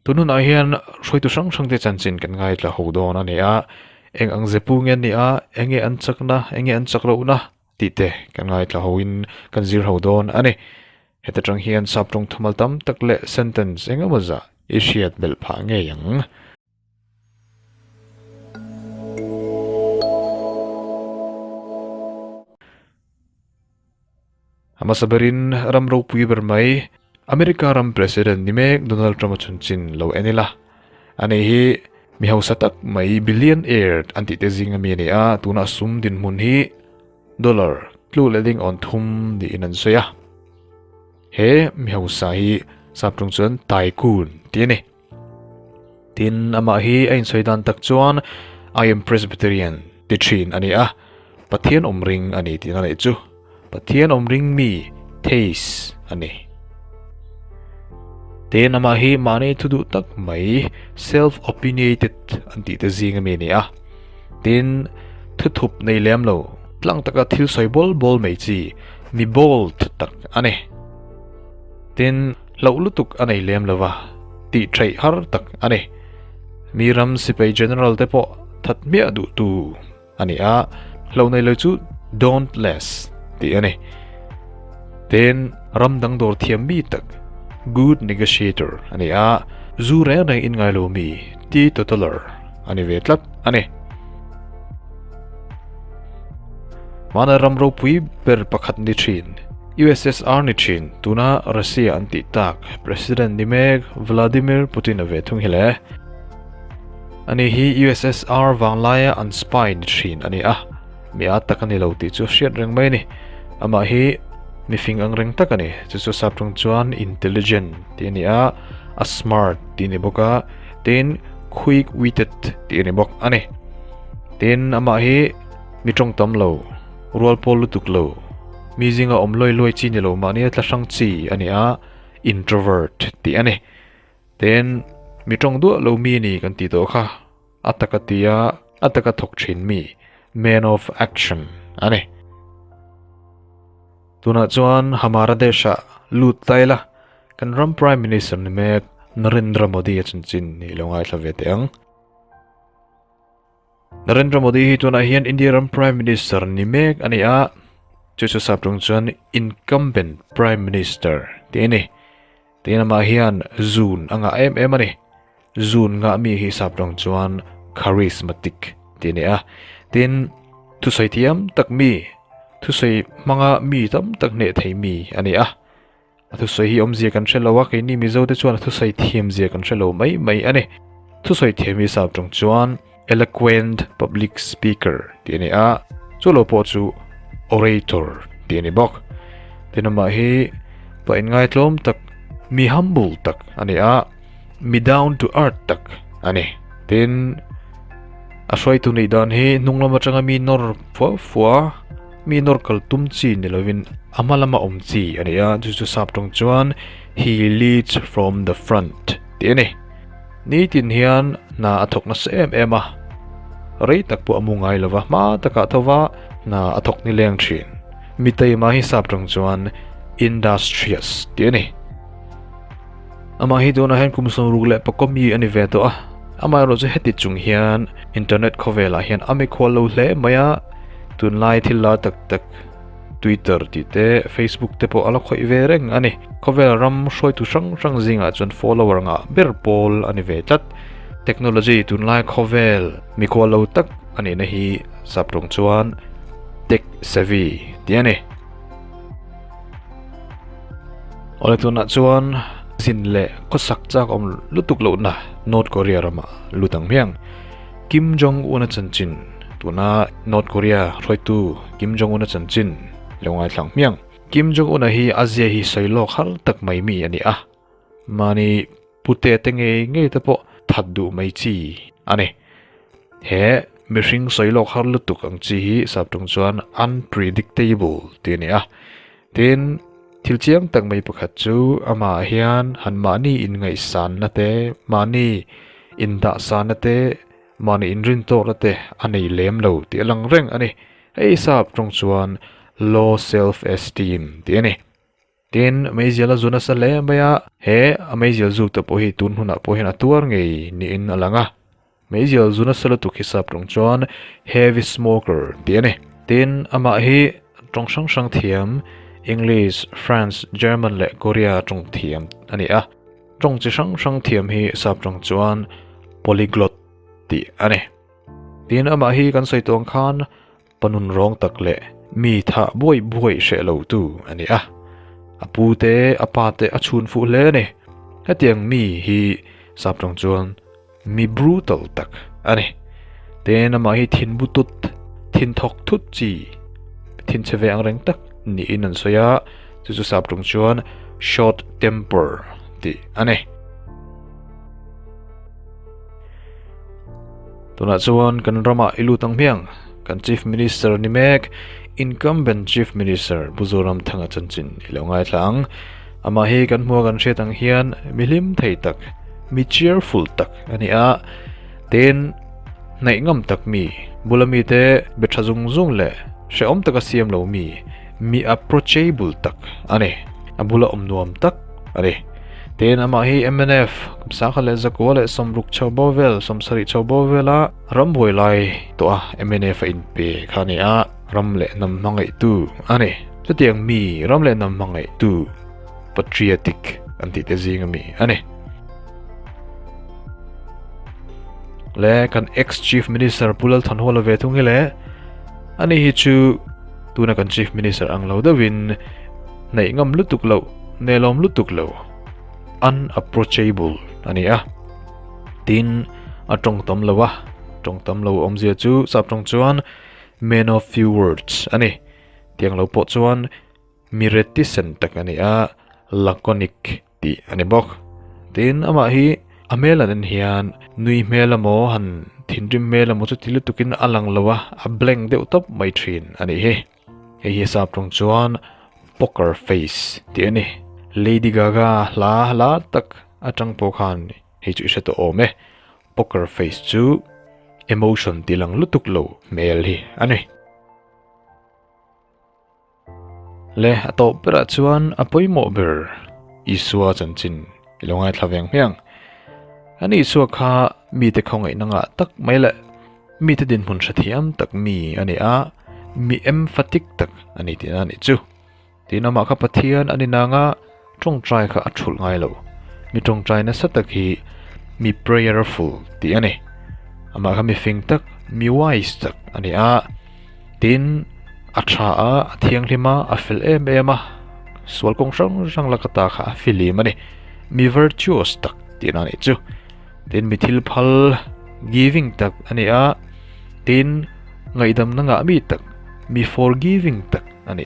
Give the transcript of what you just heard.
Tun hunah hian hruaitu hrang hrangte chanchin kan ngaithla ho dawn a ni a, eng ang ze pu nge an nih a, eng nge an chakna, eng nge an chak lohna tih te kan ngaithla hoin kan zir ho dawn a ni. Heta tang hian sap tawng thumal tam tak leh sentence eng emaw zah i hriat belh phah ngei ang. A hmasa berin ram ropui ber mai America ram President ni mek Donald Trump a chhunchhin lo en ila. Ani hi mi hausa tak mai billionaire an tih te zing ami a ni a, tuna sum dinhmun hi dollar tlu leh ding awn thum niin an sawi a. He mi hausa hi sapṭawng chuan tycoon tih a ni. Tin, amah hi a insawi dan tak chuan I am Presbyterian ti thin a ni a, Pathian awm ring a ni tihna leh chu Pathian awm ring mi, theist, a ni. Tin, amah hi mahni thu duh tak mai, self-opinionated an tih te zing ami a ni a. Tin, thu thup nei lem lo, tlang taka thil sawi bawl bawl mai chi, mi bold tak a ni. Tin, Hlauh lutuk a nei lem lova, tih theih har tak a ni. Mi ram sipai general te pawh that hmiah duhtu a ni a, hlauh nei lo chu dauntless tih a ni. Tin, ram dang dawr thiam mi tak, good negotiator a ni a, zu reng reng in ngai lo mi, teetotaler a ni ve tlat a ni. Hmana ram ropui ber pakhat ni thin, USSR ni thin, tuna Russia an tih tak President ni mek Vladimir Putin a ve thung hi le. Ani hi USSR vanglaia an spy ni thin a ni a, mi a tak a ni lo tih chu hriat reng mai a ni. Amah hi mi fing ang reng tak a ni, chu chu sap ṭawng chuan intelligent tih a ni a, a smart tih a ni bawk a, tin quick-witted tih a ni bawk a ni. Tin, amah hi mi tawng tam lo, rual pawl lutuk lo, mi zinga awm luai luai chi ni lo mahni a tla hrang chi a ni a, introvert tih a ni. Tin, mi tawng duah lo mi a ni kan tih tawh kha, a taka tia a taka thawk thin mi, man of action a ni. Tunah chuan Hamara Desh-ah lut ta ila, kan ram Prime Minister ni mek Narendra Modi a chanchin i lo ngaithla ve teh ang. Narendra Modi hi tunah hian India ram Prime Minister ni mek a ni a, chu chu sap ṭawng chuan incumbent Prime Minister tih a ni. Tin amah hian zun a ngah em em a ni. Zun ngah mi hi sap ṭawng chuan charismatic tih a ni a. Tin, thusawi thiam tak mi, thusawi hmanga mi tam tak hneh thei mi a ni a. A thusawi hi awmzia kan hre lo a, keini Mizo te chuan a thusawi thiamzia kan hre lo mai mai a ni. Thusawi thiam hi sap tawng chuan eloquent public speaker tih a ni a, chu lo pawh chu orator tih a ni bawk. Tin amah hi pa inngaitlawm tak, mi humble tak a ni a, mi down to earth tak a ni. Tin, a hruaitu nih dan hi hnung lam atanga mi nawr fua fua, Mi nawr kal tum chi ni lovin a hma lama awm chi a ni a, chu chu sap tawng chuan he leads from the front tih a ni. Nitin hian hna a thawk nasa em em a, rei tak pawh a mu ngai lova, hma takah tho va hna a thawk ni leng thin. Mi taima hi sap tawng chuan industrious tih a ni. Amah hi tunah hian kum 65 mi a ni ve tawh a, amaherawhchu heti chung hian internet khawvelah hian a mikhual lo hle mai a, tunlai thil lar tak tak Twitter tih te, Facebook te pawh a la khawih ve reng a ni. Khawvel ram hruaitu hrang hrang zingah chuan follower ngah ber pawl a ni ve tlat. Technology tunlai khawvel mikhual lo tak a nihna hi saptawng chuan tech savvy tih a ni. Awle tunah chuan zin leh khawsak chak awm lutuk lohna North Korea ramah lut ang hmiang. Kim Jong Un a chanchin tuna North Korea hruaitu Kim Jong Un a chanchin lo ngaithla ang hmiang. Kim Jong Un a hi a zia hi sawi lawk har tak mai mi a ni a, mahni pute te ngei ngei te pawh that duh mai chi a ni. He mihring sawi lawk har lutuk ang chi hi saptawng chuan unpredictable tih a ni a. Tin, thil chiang tak mai pakhat chu amah hian han mahni inngaihsanna te, mahni indahsanna te, mahni inrintawkna te a nei lem lo tih a lang reng a ni. Hei saptawng chuan low self esteem tih a ni. Tin, meizial a zu nasa hle mai a, he a meizial zuk te pawh hi tun hunah pawh hian a tuar ngei niin a lang a. Meizial zu nasa lutuk hisap rawng chuan heavy smoker tih a ni. Tin, amah hi tawng hrang hrang thiam, English, French, German leh Korea tawng thiam a ni a. Tawng chi hrang hrang thiam hi sap tawng chuan polyglot tih a ni. Tin, amah hi kan sawi tawng khan Pa nun rawng tak leh mi thah buai buai hreh lo tu a ni a. A pu te, a pa te a chhun fuh hle a ni. Hetiang mi hi sap tawng chuan mi brutal tak a ni. Tin, amah hi thin bu tut, thin thawk thut chi, thin chhe ve ang reng tak niin an sawi a, chu chu sap tawng chuan short temper tih a ni. Tunah chuan kan ramah i lut ang hmiang. Kan Chief Minister ni mek, incumbent Chief Minister Pu Zoramthanga chanchin i lo ngaithla ang. Amah hi kan hmua kan hriat ang hian mi hlim thei tak, mi cheerful tak a ni a. Tin, hnaih ngam tak mi, bula mite be tha zung zung leh hrehawm taka siam lo mi, mi approachable tak a ni. A bula awm nuam tak a ni. Tin, amah hi mnf, Kumsangkhat leh Zakua leh Sawmruk chho bo vel, Sawmsarih chho bo vela ram buai lai tawh a mnf a inpe kha a ni a, ram leh hnam hmangaihtu a ni. Chutiang mi ram leh hnam hmangaihtu, patriotic, an tih te zinga mi a ni. Le kan ex-Chief Minister Pu Lalthanhawla ve thung hi le, ani hi chu tuna kan Chief Minister ang lo deuhin hnaih ngam lutuk loh, nelawm lutuk lo, unapproachable a ni a. Tin, a tawng tam lo a, tawng tam lo awmzia chu sap tawng chuan man of few words a ni. Tiang lo pawh chuan mi reticent tak a ni a, laconic tih a ni bawk. Tin, amah hi a hmel an en hian nui hmel emaw han thinrim hmel emaw chuti lutukin a lang lo a, a blank deuh tawp mai thin a nih hi. Hei hi sap tawng chuan poker face tih a ni. Lady Gaga hla hla tak atang pawh khan hei chu i hre tawh awm e. Poker face chu emotion ti lang lutuk lo hmel hi a ni. Le a tawp berah chuan a pawimawh ber Isua chanchin i lo ngaithla veng hmiang. Ani Isua kha mite khawngaihna ngah tak mai leh Mite dinhmun hrethiam tak mi a ni a, mi emphatic tak a ni tihna a nih chu. Tin, amah kha Pathian a ni nanga tawngtai kha a thulh ngai lo. Mi tawngtai nasa tak hi mi prayerful tih a ni. Amah kha mi fing tak, mi wise tak a ni a. Tin, a tha a, a thianghlim a, a fel em em a, sual kawng hrang hrang laka ta kha a filim a ni. Mi virtuous tak tihna a nih chu. Tin, mi thil phal, giving, tak a ni a, tin, ngaihdamna ngah mi tak, mi forgiving tak a ni.